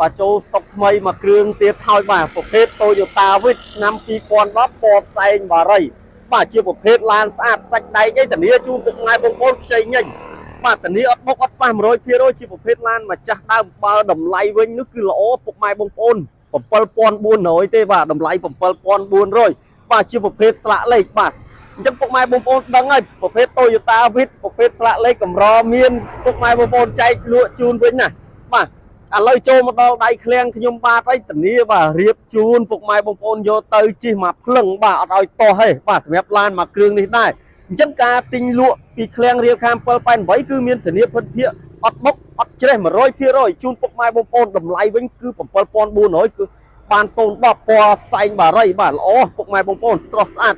បាទចូលស្តុកថ្មីមួយគ្រឿងទៀតហើយបាទប្រភេទ Toyota Vitz ឆ្នាំ2010ពណ៌ផ្សែងបារីបាទជាប្រភេទឡានស្អាតសាច់ដែកអីធានាជូនពុកម៉ែបងប្អូនខ្ចីញញបាទធានាអត់បុកអត់ប៉ះ100%ជាប្រភេទឡានម្ចាស់ដើមបើតម្លៃវិញនោះគឺល្អពុកម៉ែបងប្អូន7400ទេបាទតម្លៃ7400បាទជាប្រភេទស្លាកលេខបាទអញ្ចឹងពុកម៉ែបងប្អូនដឹងហើយប្រភេទ Toyota Vitz ប្រភេទស្លាកលេខកម្រមានពុកម៉ែបងប្អូនចែកលក់ជូនវិញណាបាទឥឡូវចូលមកដល់ដៃឃ្លាំងខ្ញុំបាទអីធានាបាទរៀបជូនពុកម៉ែបងប្អូនយកទៅជិះមកភ្លឹងបាទអត់ឲ្យតោះទេបាទសម្រាប់ឡានមួយគ្រឿងនេះដែរអញ្ចឹងការទិញលក់ពីឃ្លាំងរៀលខាម788គឺមានធានាភិនភាគអត់បុកអត់ច្រេះ100%ជូនពុកម៉ែបងប្អូនតម្លៃវិញគឺ7400គឺបាន010ពណ៌ផ្សែងបារីបាទល្អពុកម៉ែបងប្អូនស្រស់ស្អាត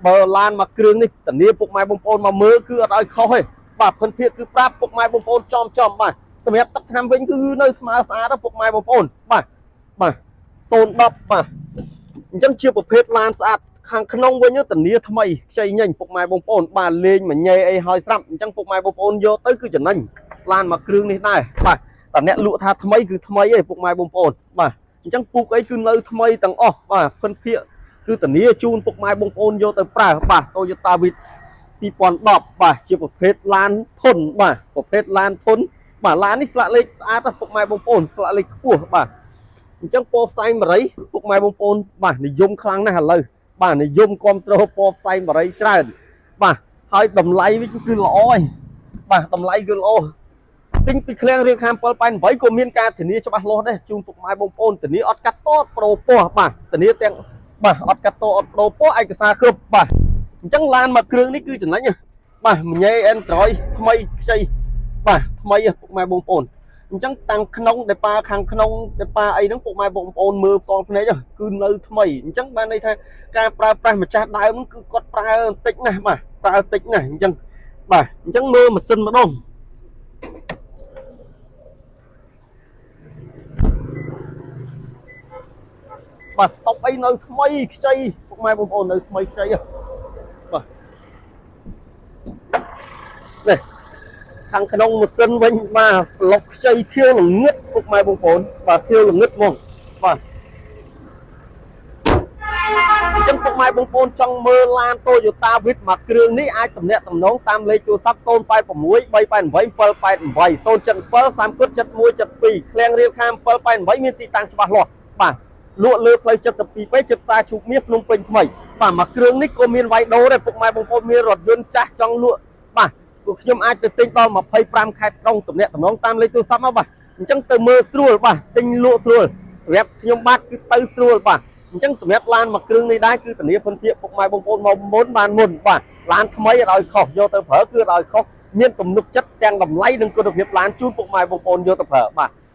បើឡានមួយគ្រឿងនេះធានាពុកម៉ែបងប្អូនមកមើលគឺអត់ឲ្យខុសទេបាទភិនភាគគឺប្រាប់ពុកម៉ែបងប្អូនចំចំបាទសម្រាប់ទឹកថ្នាំវិញគឺនៅស្មើស្អាតពុកម៉ែបងប្អូនបាទបាទ010បាទអញ្ចឹងជាប្រភេទឡានស្អាតខាងក្នុងវិញធានាថ្មីខ្ចីញញពុកម៉ែបងប្អូនបាទលេងមួយញ៉េអីហើយស្រាប់អញ្ចឹងពុកម៉ែបងប្អូនយកទៅគឺចំណេញឡានមួយគ្រឿងនេះដែរបាទតែអ្នកលក់ថាថ្មីគឺថ្មីឯងពុកម៉ែបងប្អូនបាទអញ្ចឹងពូកអីគឺនៅថ្មីទាំងអស់បាទភិនភាគគឺធានាជូនពុកម៉ែបងប្អូនយកទៅប្រើបាទ Toyota Vitz 2010បាទជាប្រភេទឡានធុនបាទប្រភេទឡានធុនបាទឡាននេះស្លាកលេខស្អាតណាស់ពុកម៉ែបងប្អូនស្លាកលេខខ្ពស់បាទអញ្ចឹងពណ៌ផ្សែងបារីពុកម៉ែបងប្អូនបាទនិយមខ្លាំងណាស់ឥឡូវបាទនិយមគ្រប់គ្រងពណ៌ផ្សែងបារីច្រើនបាទហើយតម្លៃវិញគឺល្អហើយបាទតម្លៃគឺល្អទិញពីឃ្លាំងរៀងខាង788ក៏មានការធានាច្បាស់លាស់ដែរជូនពុកម៉ែបងប្អូនធានាអត់កាត់តប្រូពណ៌បាទធានាទាំងបាទអត់កាត់តអត់ប្រូពណ៌ឯកសារគ្រប់បាទអញ្ចឹងឡានមួយគ្រឿងនេះគឺចំណេញណាស់បាទមញ៉េ Android ថ្មីខ្ចីបាទថ្មីពុកម៉ែបងប្អូនអញ្ចឹងតាំងក្នុងដែលប៉ាខាងក្នុងដែលប៉ាអីហ្នឹងពុកម៉ែបងប្អូនមើលផ្ទាល់ភ្នែកគឺនៅថ្មីអញ្ចឹងបានន័យថាការប្រើប្រាស់ម្ចាស់ដើមហ្នឹងគឺគាត់ប្រើបន្តិចណាស់បាទប្រើតិចណាស់អញ្ចឹងបាទអញ្ចឹងមើលម៉ាស៊ីនម្ដង បាទស្តុបអីនៅថ្មីខ្ចីពុកម៉ែបងប្អូននៅថ្មីខ្ចីបាទនេះខាងក្នុងម៉ាស៊ីនវិញបាទប្លុកខ្ចីខៀវល្ងឹតពុកម៉ែបងប្អូនបាទខៀវល្ងឹតហ្មងបាទអញ្ចឹងពុកម៉ែបងប្អូនចង់មើលឡាន Toyota Vitz មួយគ្រឿងនេះអាចទំនាក់ទំនងតាមលេខទូរស័ព្ទ086 388 788 077 30 7172ឃ្លាំងរៀលខាម788មានទីតាំងច្បាស់លាស់បាទលក់លើផ្លូវ72ពេជិតផ្សារឈូកមាសភ្នំពេញថ្មីបាទមួយគ្រឿងនេះក៏មានវ៉ៃដូដែរពុកម៉ែបងប្អូនមានរថយន្តចាស់ចង់លក់បាទពួកខ្ញុំអាចទៅទិញដល់25ខេត្តក្រុងទំនាក់ទំនងតាមលេខទូរស័ព្ទមកបាទអញ្ចឹងទៅមើលស្រួលបាទទិញលក់ស្រួលសម្រាប់ខ្ញុំបាទគឺទៅស្រួលបាទអញ្ចឹងសម្រាប់ឡានមួយគ្រឿងនេះដែរគឺធានាភិនភាគពុកម៉ែបងប្អូនមកមុនបានមុនបាទឡានថ្មីអត់ឲ្យខុសយកទៅប្រើគឺអត់ឲ្យខុសមានទំនុកចិត្តទាំងតម្លៃនិងគុណភាពឡានជូនពុកម៉ែបងប្អូនយកទៅប្រើបាទ។